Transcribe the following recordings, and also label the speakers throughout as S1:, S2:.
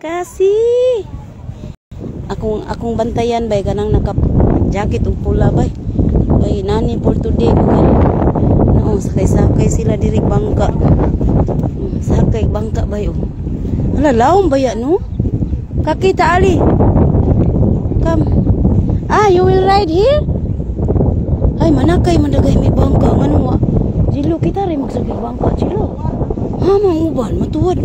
S1: Kasi akong bantayan bay, kanang naka jacket ug pula bay. Kay nani for today ko kan. No, sakay-sakay sila diri bangka. Sakay bangka bay oh. Hala, lawom baya no? Kakita ali. Come. Ah, you will ride here? Ay, manakay man dagay may bangka ngano wa. Jilo, kita rin magsakay bangka, Jilo. Ha, mga uban, matuwad.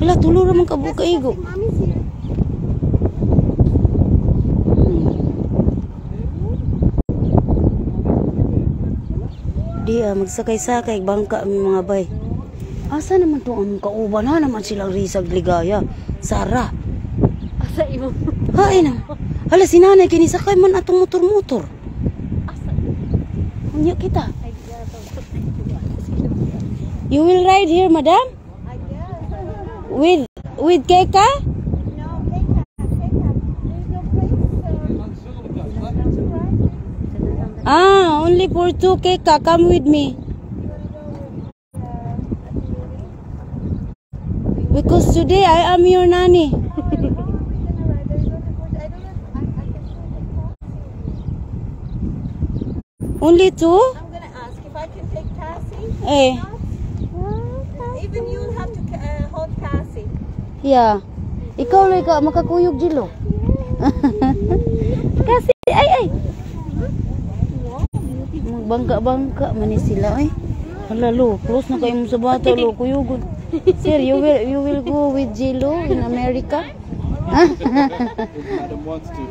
S1: Hala, tulo ra man ka buok kaigo.
S2: Mommy's here.
S1: Di ah, magsakay-sakay bangka mi mga bay. Asa naman to ang kauban ha naman silang risag ligaya. Sara.
S2: Asa imo?
S1: Hain na. Hala, si nanay kini sakay man atong motor-motor.
S2: Asa?
S1: Unya kita. You will ride here, madam?
S2: I guess.
S1: With Keka?
S2: No, Keka, Keka. There's no place to ride.
S1: Ah, only for two, Keka. Come with me.
S2: You wanna go with
S1: Because today I am your nanny.
S2: How are we gonna ride? There's only four. I don't know if I can still take Cassie.
S1: Only two?
S2: I'm gonna ask if I can take Cassie.
S1: Eh,
S2: Not. Even you'll have to hold Cassie.
S1: Yeah. Ikaw lang ka makakuyog, Jilo. Kasi, ay, ay. Magbangka-bangka man ni sila, ay. Hala, lo, close na kayo mo sa bata, lo, kuyugon. Sir, you will go with Jilo in America?
S3: If madam wants to.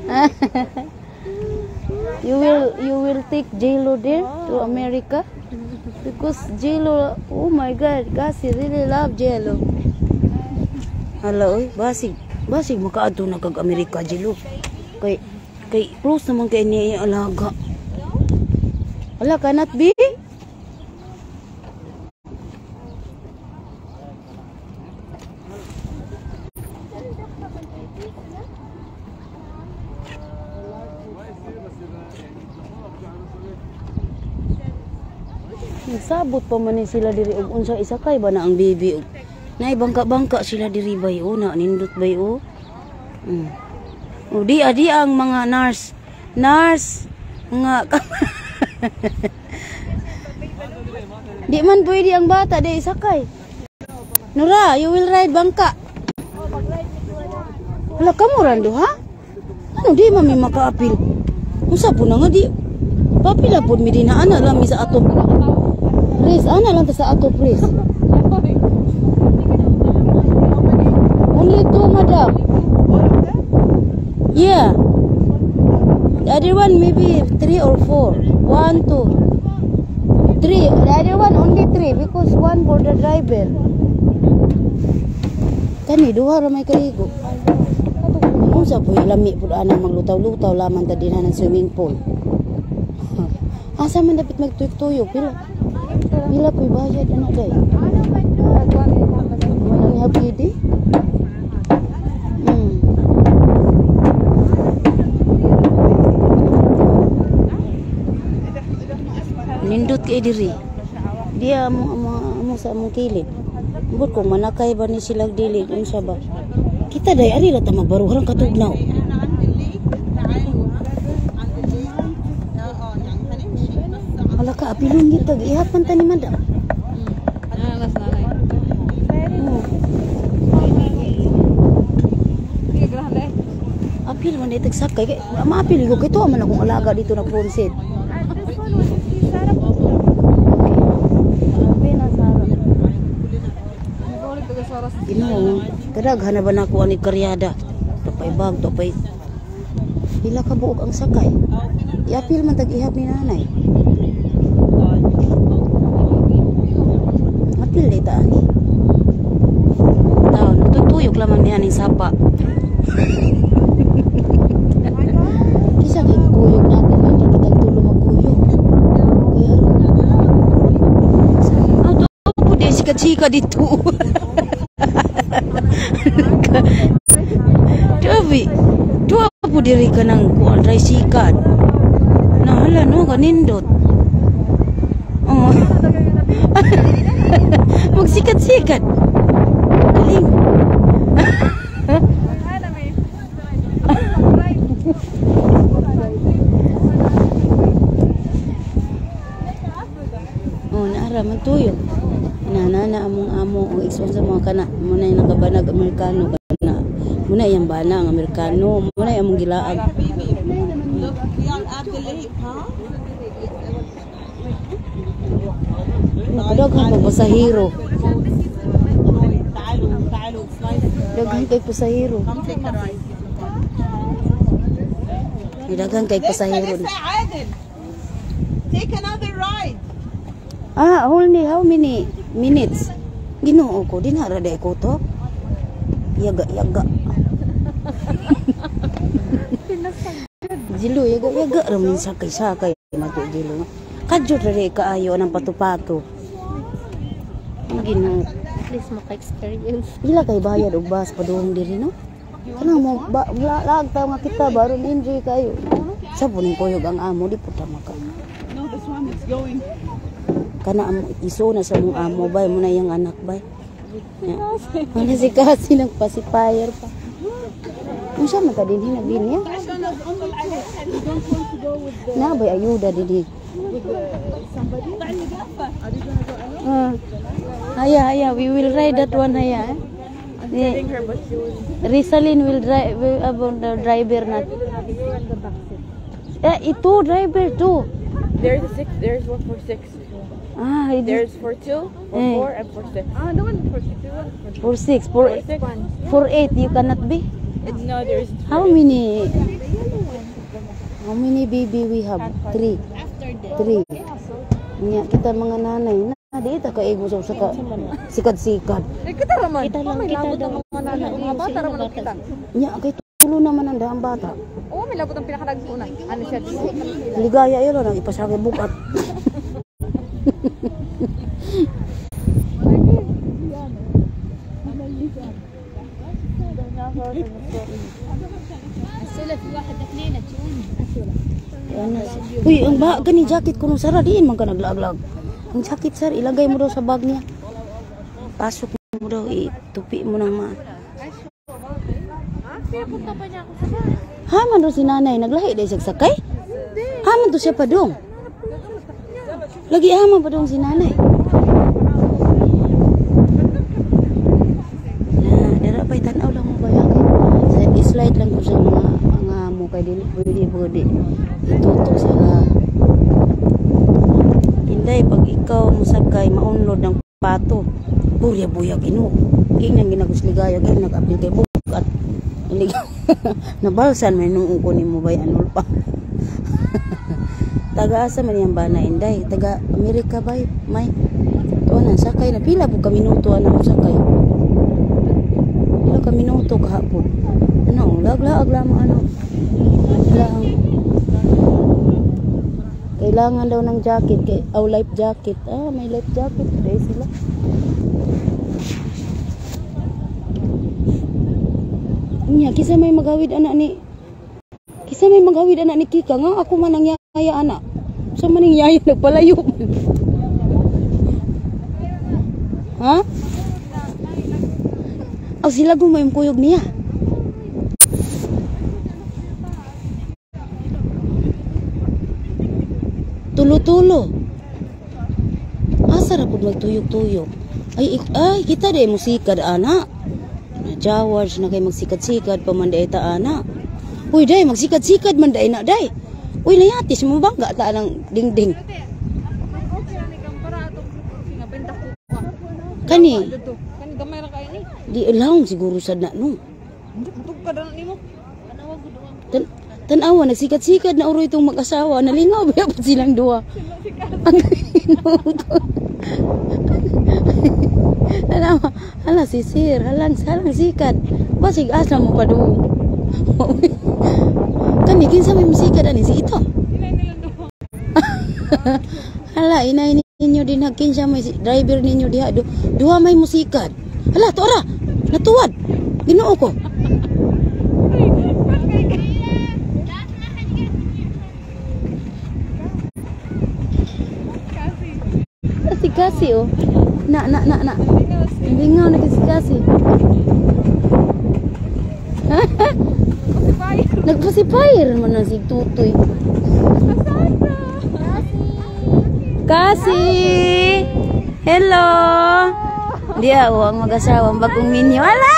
S1: You will take Jilo there to America? Because Jilo, oh my God, kasi really love Jilo. Hala, oy, basig, basig makaadto na kag Amerika, Jilo. Kay close naman kay niya yung alaga. Hala, cannot be? Nagsabot pa man ni sila diri og unsa isakay ba na ang baby og nay bangka-bangka sila diri bay o na nindot bay o. O di adi ang mga nurse. Nurse nga di man pwede ang bata di isakay. Nura, you will ride bangka. Hala, kamo rando ha? Ano di mami makaapil? Unsa po na nga di? Papila pod mi din na ana lang mi sa atop. Please, ana lang ta sa atop, please. Only two, madam. Yeah. The other one maybe three or four. One, two, three. The other one only three because one for the driver. Kani duha ra may kaigo. Unsa po lami pud anang maglutaw-lutaw laman ta dinha ng swimming pool. Asa man dapat magtuyok-tuyok pila? Pila po'y bayad ana day? Wala niya pwede. Nindot kay diri. Diya mo mo mo sa among kilid. Bud kung manakay ba ni sila dili unsa ba? Kita day ari ra ta magbaruhan katugnaw. Hala ka, apilon gid tag ihapan ta ni madam.
S2: Alas nanay.
S1: Oh,
S2: Sige, grabe.
S1: Apil man day tag sakay kay maapil ko kay tuwa man akong alaga dito na front seat.
S2: This one was 50.
S1: Okay.
S2: Nag-ulit ka sa oras.
S1: Ginoo, kadaghan na ba nako ani karyada? Tupay bag, tupay pila ka buok ang sakay. Iapil man tag ihap ni nanay. Apil day ta ani. Taon, tutuyok lamang niya ning sapa. Kisa kay gikuyog natin, hindi kitang tulo magkuyog. Kaya ron. Ah, to po di sikat-sika dito. Davi, tuwa po diri ka ng kuan tricycle. Na hala no kanindot. Oh. Magsikat-sikat. Galing. man tuyo. Inana among amo ang igsoon sa mga kana muna yung nakabanag Amerikano kana. Muna iyang bana ang Amerikano, muna among gilaag.
S2: Look, we are at the lake, huh?
S1: Daghan pa pasahero. Daghan kay pasahero.
S2: Come take a ride.
S1: Daghan kay pasahero.
S2: Take another ride.
S1: Ah, only how many minutes? Ginoo ko, dinara day ko to. Yaga, yaga. Jilo, yaga, yaga. Ramin sakay-sakay. Mato, Jilo. Kadyo ra day kaayo ng pato-pato. Ang Ginoo.
S4: At least maka-experience.
S1: Ila kay bayad og bus padung diri no? Kanang mo ba lag ta nga kita baron enjoy kayo. Sa puning kuyog ang amo di pud ta maka.
S2: No, this one is going.
S1: Kana amo iso na sa mong amo bay mo na iyang anak bay. Wala si kasi nang pacifier pa. Unsa man ka dinhi nagdin niya? Na bay ayuda dinhi. Haya haya, we will ride that one haya. Eh? Rizalin will drive, will about the driver not. Eh, ito driver too.
S5: There's a 6, there's one for 6.
S1: Ah,
S5: there's for 2, for 4, and for 6.
S2: Ah, the one for 6.
S1: For 6, for
S5: 6.
S1: For 8 you cannot be.
S5: No, there's.
S1: How many? How many baby we have? 3. 3. Nya kita mga nanay na di ta kaigo sa usa ka sikad-sikad.
S2: Kita raman.
S4: Kita lang, kita daw.
S2: Mga nanay, mga bata raman og kita.
S1: Nya kay tulo naman ang daang bata.
S2: Oo, may labot ang pinakalagpo na. Ano siya?
S1: Ligaya yun lang ipasakay bukat. Uy, ang ba gani jacket ko nung sara diin man ka naglaaglag. Ang jacket sir, ilagay mo daw sa bag niya. Pasok mo daw, itupi mo ng ma. Haman daw si nanay, naglahi dahil siya sakay? Haman to siya padong. Lagi haman pa dong si nanay. Na, dara pa'y tanaw lang mo ba yan? Slide lang ko sa mga amo kay dili pwede pwede itutok sila. Inday, pag ikaw musakay maunlod ng pato. Burya buya ginoo. Ingnan ginagos ligaya kay nag-apil kay bukat. Nabalsan may nung ko nimo bay anol pa. Taga asa man yang bana Inday, taga Amerika bay may. Tuanan sakay na pila po ka minuto ana mo sakay. Pila ka minuto kahapon. Ano, laglaag lamang ano. Lang. Kailangan daw ng jacket kay oh, life jacket. Ah, may life jacket today sila. Nya kisa may magawid anak ni. Kisa may magawid anak ni Kika nga ako man ang yaya anak. Sa maning yaya nagpalayo man. Ha? Aw sila gumay kuyog niya. Tulo-tulo. Asa ra pud magtuyok-tuyok. Ay, ay kita day musikad ana. Na jawards na kay magsikad-sikad pa man day ta ana. Uy day magsikad-sikad man day na day. Uy nayatis mo bangga ta ang dingding. Kani?
S2: Kani gamay ra kay ni.
S1: Di lang siguro sad na no.
S2: Tug ka na nimo.
S1: Tanawa nagsikat-sikat na uroy itong mag-asawa. Nalingaw ba pa silang duha? Ang ginoo. Hala, hala si sir, halang halang sikat. Basig asa mo pa doon. Kani kinsa may musikat ani si ito. Hala, inay ninyo din kinsa may driver ninyo diha duha may musikat. Hala, tuara. Natuwad. Ginoo ko. Si Kasi oh. Na na na na. Lingaw na si Kasi. Nagpasipire man na si Tutoy. Kasi. Kasi. Hello. Diya oh, ang mag-asawa ang bagong minyo. Ala!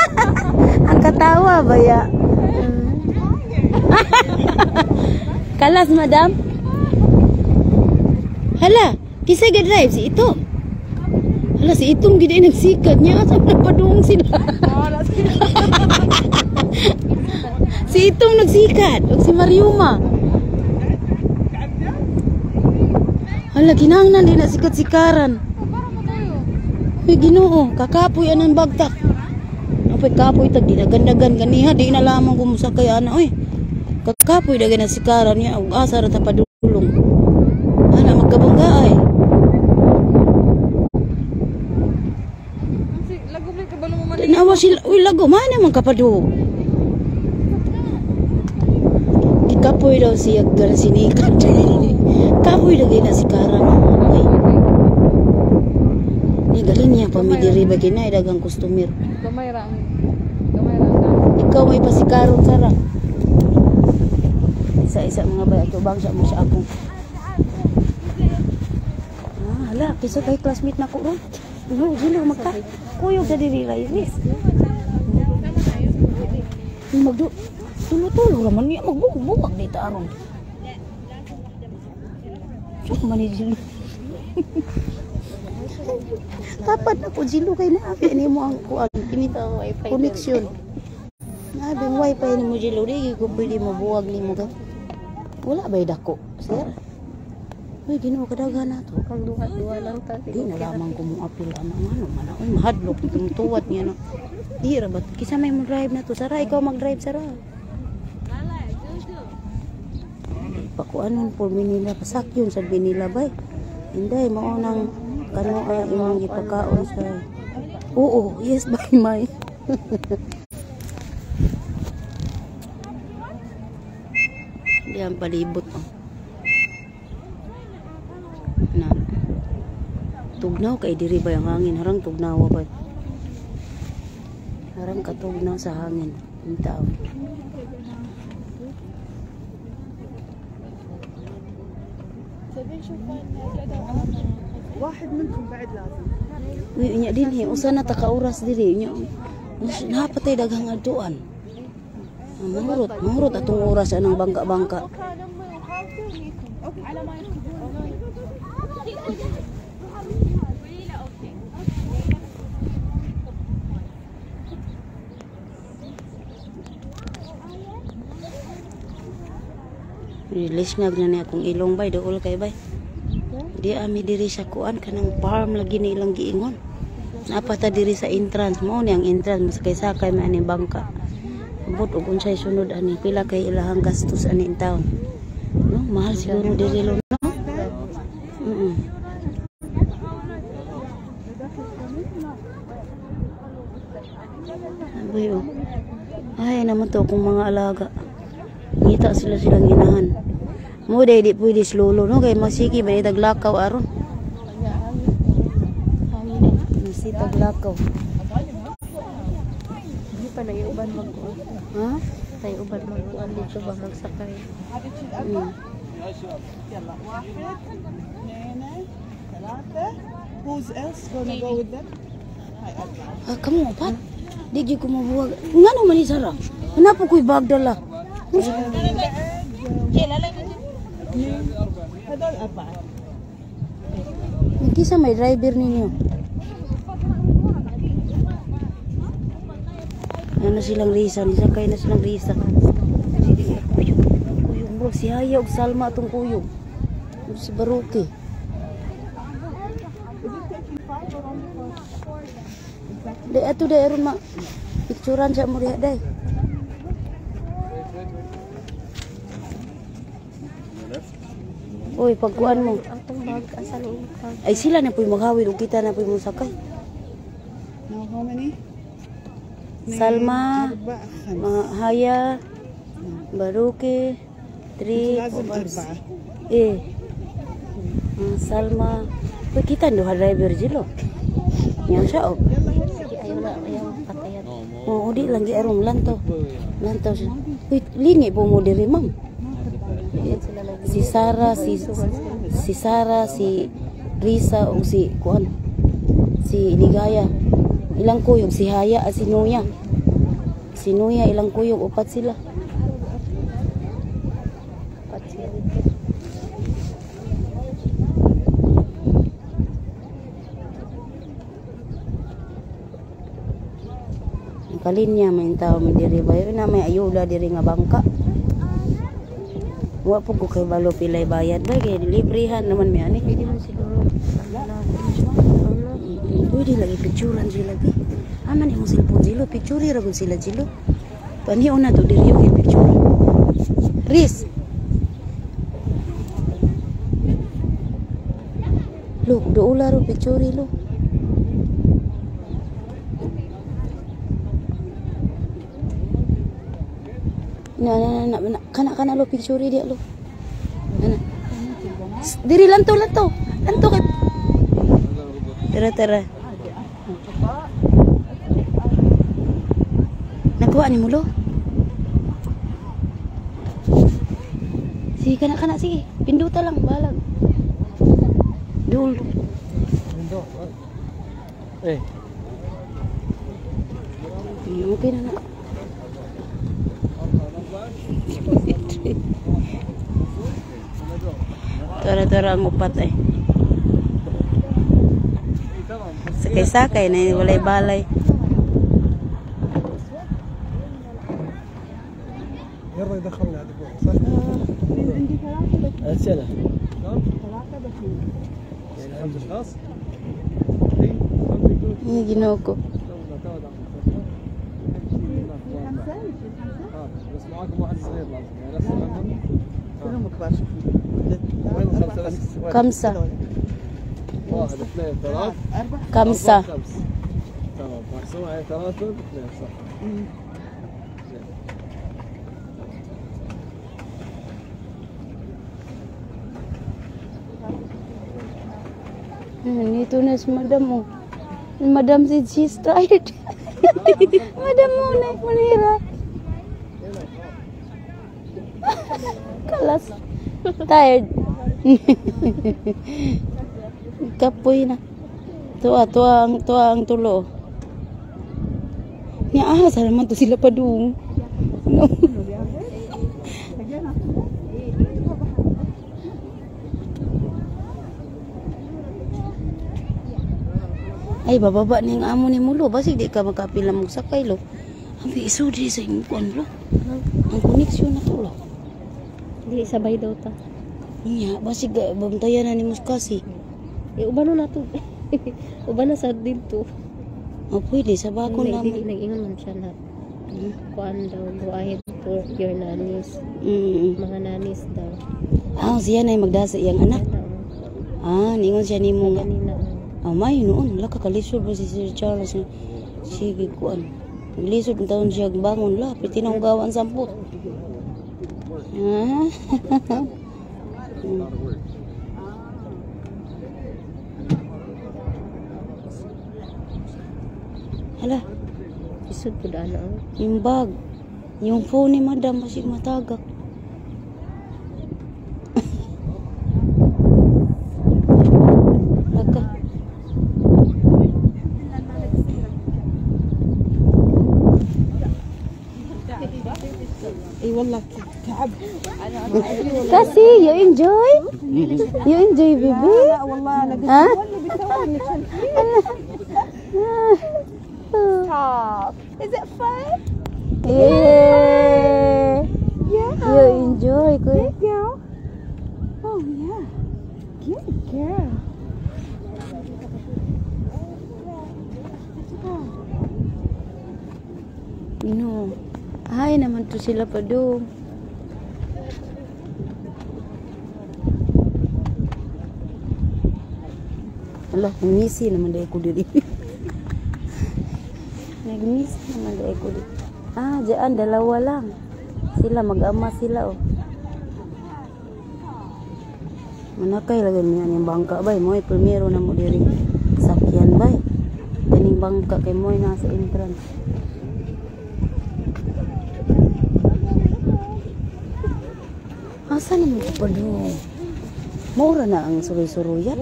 S1: Ang katawa ba ya? Kalas, madam. Hala, kinsa ga drive si ito. Hala, si itong gid ay nagsikat niya asa napadung sila. Si itong nagsikat ug si Mariuma. Hala, kinahanglan din na sikat sikaran. Uy, Ginoo, kakapoy anang bagtak. Apoy kapoy tag di dagan-dagan ganiha, di na lamang kung musakay ana oy. Kakapoy dagan na sikaran niya ug asa ra ta padulong. Ana magkabangga ay. Tanawa sila, uy lago, man naman kapado. Gikapoy daw siya gan sinikat. Kapoy daw na si Karan. Uy. Ni galing niya pa mi diri ba kinay dagang customer.
S5: Gamay ra ang gamay ra ang
S1: Ikaw may pasikaron Sara. Isa-isa mga bay ato bang sa mo sa akong. Ah, hala, kisa kay classmate nako ron. Ulo, dili magka. Kuyog sa diri ra iris. Magdu tulo-tulo ra man niya magbuwag dito aron. Chok man ni Jilo. Tapat ako Jilo kay naabi nimo ang kuan kini
S4: Wifi.
S1: Connection. Naabi ang wifi nimo Jilo, di ko pwede mo buwag nimo ka. Wala ba'y dako, sir? Uy, Ginoo, kadaghan na to.
S4: Kung duha-duha lang ta.
S1: Di na lamang ko mo apil ana ano man oy mahadlok itong tuwat niya no. Di ra ba kisa may mo drive na to. Sara, ikaw mag-drive, Sara. Pakuanon po Manila pasakyon sa Manila bay. Inday mao nang kanoa imong gipakaon sa. Oo, yes bay may. Di ang palibot oh. Na. Tugnaw kay diri ba ang hangin, harang tugnaw ba. Harang katugnaw sa hangin ang tao.
S2: واحد منكم بعد لازم.
S1: Uy, unya din he, usa na ta ka oras diri unya. Napatay daghang adtuan. Ah, Mahurot, mahurot atong oras anang bangka-bangka.
S2: كان امي وخالتي وميكم على ما يركبون.
S1: Lisngag na niya akong ilong bay, duol kay bay. Di ami diri sa kuan kanang farm lagi ni ilang giingon. Napata diri sa entrance mo ni ang entrance masakay-sakay man ani bangka. Abot og unsay sunod ani pila kay ilahang gastos ani in town. No, mahal siguro diri lo no. Aboy oh. Ay naman to akong mga alaga. Ngita sila silang inahan. Mo day di pwede slulo no kay masiki ba ni taglakaw aron. Masi taglakaw.
S4: Hindi pa naiuban magkuan.
S1: Ha?
S4: Naiuban magkuan dito ba magsakay.
S2: يلا واحد اثنين ثلاثة. Who's else gonna go with them? هاي أربعة.
S1: Ah, kamo pat. Di gyud ko mabuwag. Ngano man ni Sara? Napo ko'y bag dala.
S2: هذول أربعة.
S1: Kisa may driver ninyo. Ano silang Risa, nisakay na silang Risa. Kuyog, kuyog bro, si Haya ug Salma atong kuyog. Ug si Baruki.
S2: Is it taking five or only four?
S1: Di ato dai aron ma picturean sa mo diha day. Uy, pagkuan mo.
S4: Atong bag asa ni imong bag?
S1: Ay sila na po'y maghawid ug kita na po'y mosakay.
S2: Now how many? اثنين،
S1: Salma,
S2: أربعة، خمسة.
S1: mga Haya, Baruki, 3,
S2: لازم أربعة.
S1: Eh. Salma. Uy, kita duha driver jilo. Yang siya oh.
S2: يلا هيا.
S4: Sige, ayaw na, ayaw patayan.
S1: Oo, di lang gi aron lantaw. Lantaw siya. Uy, lingi po mo diri, ma'am. Si Sara, si Sara, si Risa ug si kuan. Si Ligaya. Ilang kuyog si Haya at si Nuya. Si Nuya ilang kuyog, upat sila.
S4: Upat sila dito.
S1: Ang kalinya may tao may diri ba yun na may ayuda diri nga bangka. Wa po ko kay balo pilay bayad ba kay librehan naman mi ani.
S4: Pwede man siguro. Ano?
S1: Pwede lagi picturean sila bi. Aman imong cellphone Jilo, picture ra gud sila Jilo. Panion na to diri kay picture. Riz. Look, doula ro picture lo. Na na na na, na. Kana kana lo picture dia lo. Na na. Diri lanto lanto. Lanto kay. Tara tara. Nakuha ni mo lo. Sige kana kana sige. Pinduta lang balag. Dul.
S3: Eh.
S1: Okay na na. Tara tara ang upat eh. Sakay-sakay na walay balay.
S3: يلا يدخلنا هذا صح؟
S2: عندي ثلاثة بس.
S3: أسئلة.
S2: ثلاثة بس.
S3: يعني خمس أشخاص؟
S1: Ay, Ginoo ko.
S2: خمسة يصير خمسة.
S3: بس معاكم واحد صغير لازم يعني نفس الرقم.
S2: كلهم كبار شوفي.
S3: وين الخمسة بس؟ وين؟
S1: Kamsa.
S3: واحد اثنين ثلاث
S2: أربعة.
S1: Kamsa.
S3: أربعة، خمس. تمام مقسومة على ثلاثة اثنين صح. زين.
S1: Nandito na si madam oh. Madam said she's tired. Madam mo, naik manira. Kalas. Tired. Kapoy na. Tuwa, tuwa ang tulo. Nya ah, sana man to sila padung. No. Ay, bababa ni ang amo ni mulo. Basig di ka makapila mo sakay lo. Ang isudi sa imong kuan lo. Ang koneksyon na to lo.
S4: Hindi, sabay daw ta.
S1: Nya, basig bantayan na ni Muskasi.
S4: Eh, uban na to. Uban na sa dito.
S1: O pwede sa bakon
S4: Hindi, dili
S1: lamang.
S4: nag-ingon man siya na. Kuan daw, go ahead for your nannies. Mga nannies daw.
S1: Ah, siya na magdasa iyang anak.
S4: Ano,
S1: Ah, ningon siya nimo nga.
S4: kanina.
S1: Ah, may noon. Wala ka kalisod ba si Sir Charles? Sige, kuan. Lisod ang taon siya bangon la. Piti na gawan sampot. Ah. Hala,
S4: Isod po daan oh.
S1: yung bag. Yung phone ni madam basig matagak. Laka.
S2: اي والله تعب.
S1: Kasi, you enjoy? You enjoy, baby?
S2: لا والله انا قلت
S1: ها؟
S2: هو اللي بيسوي انك Stop. Is it fun?
S1: Yeah.
S2: Yeah.
S1: You enjoy, kuya.
S2: Good girl. Oh yeah. Good girl.
S1: No. Ay, naman to sila pa do. Ala, ngisi naman dahil ko diri. Nagngisi naman dahil ko diri. Ah, diyan, dalawa lang. Sila, mag-ama sila, oh. Manakay lagi niya yung bangka, bay. Mo'y primero na mo diri. Sakyan, bay. Kaning bangka kay mo'y nasa entrance. Asa naman ito pa do? Maura na ang suroy-suroyan.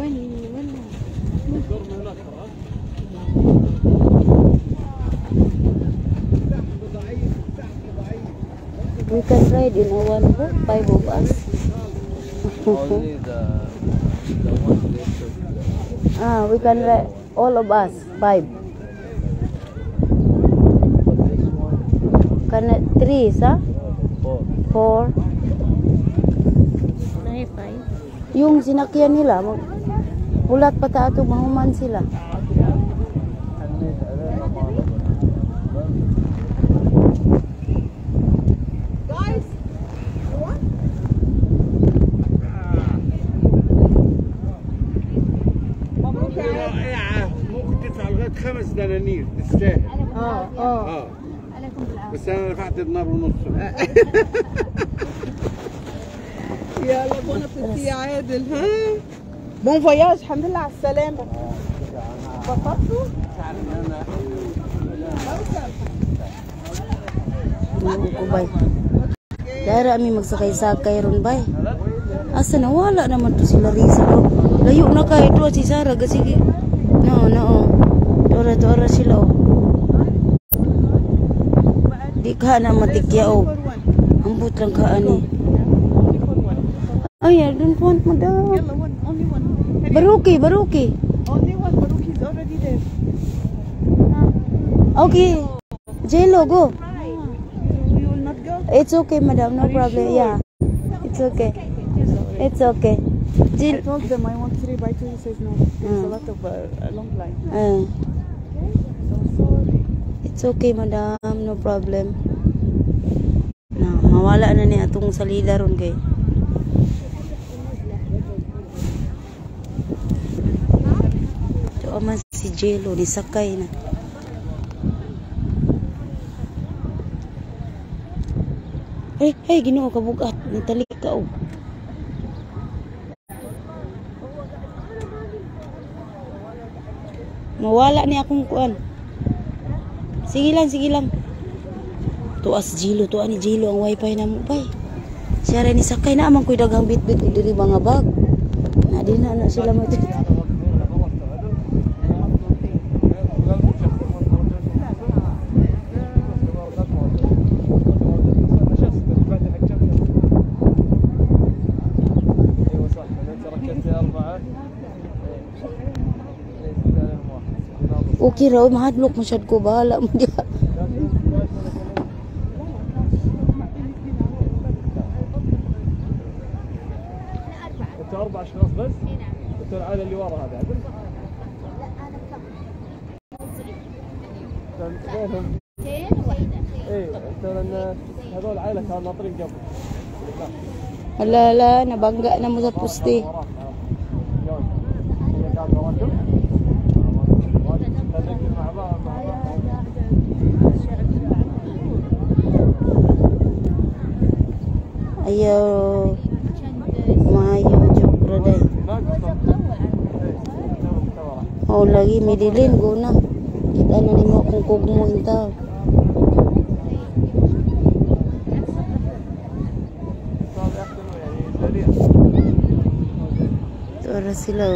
S1: We can ride in a one boat, 5 of us.
S3: Only the one they took.
S1: We can ride all of us, 5.
S3: But this one,
S1: Can 3, sa?
S3: 4.
S1: 4.
S4: Nay, 5.
S1: Yung sinakyan nila, hulat pa ta ato mahuman sila.
S2: Guys, you want? مبروك يا عادل.
S6: ممكن تدفع لغايه 5 دنانير تستاهل.
S2: اه
S6: بس انا دفعت دينار ونص.
S2: يلا bon appétit يا عادل. ها bon voyage، الحمد لله على السلامة. انبسطتوا؟
S1: Ko bay. Dara mi magsakay-sakay ron bay. Asa na wala naman to sila Risa. Oh. Layo na kay to si Sarah kasi no no. Tora tora sila oh. Di ka na matikya oh. Ambot lang ka ani. Ay, I don't want madam.
S2: يلا one, only one.
S1: Baruki, baruki.
S2: Only one. Baruch is already there.
S1: Okay. Jello, go.
S2: You will not go?
S1: It's okay, madam. No
S2: Are you
S1: problem.
S2: sure?
S1: Yeah. It's okay. It's okay.
S2: I
S1: Jill.
S2: told them I want 3 by 2. He says no. There's a lot of a long line. So sorry.
S1: It's okay, madam. No problem. Na, mawala na ni atong salida ron kay. Ito man si Jello ni sakay na. Eh, hey, Ginoo kabugat nitalik ka og. Mawala ni akong kuan. Sige lang, sige lang. Tuas Jilo, tuwa ni Jilo ang wifi na mo bay. Siya rin ni sakay na amang ko'y daghang bitbit og diri mga bag. Na di na na sila mo.
S3: ايوه صح، انت ركبت 4
S1: Okay raw, mahadlok mo sad ko, bahala mo diha.
S3: انت 4 اشخاص بس؟ انت العائله اللي ورا هذا عدل؟
S4: لا انا كم؟
S3: اثنين
S4: وحده.
S3: اي انت لان هذول عائله كانوا ناطرين قبل.
S1: Hala, hala, nabangga na mo sa poste.
S3: هي كانت وراكم؟ مع بعض مع بعض.
S1: Ayaw, maayo, joke ra day. Oh, lagi midilin go na. Kita na nimo akong kugmo intaw. Tora sila.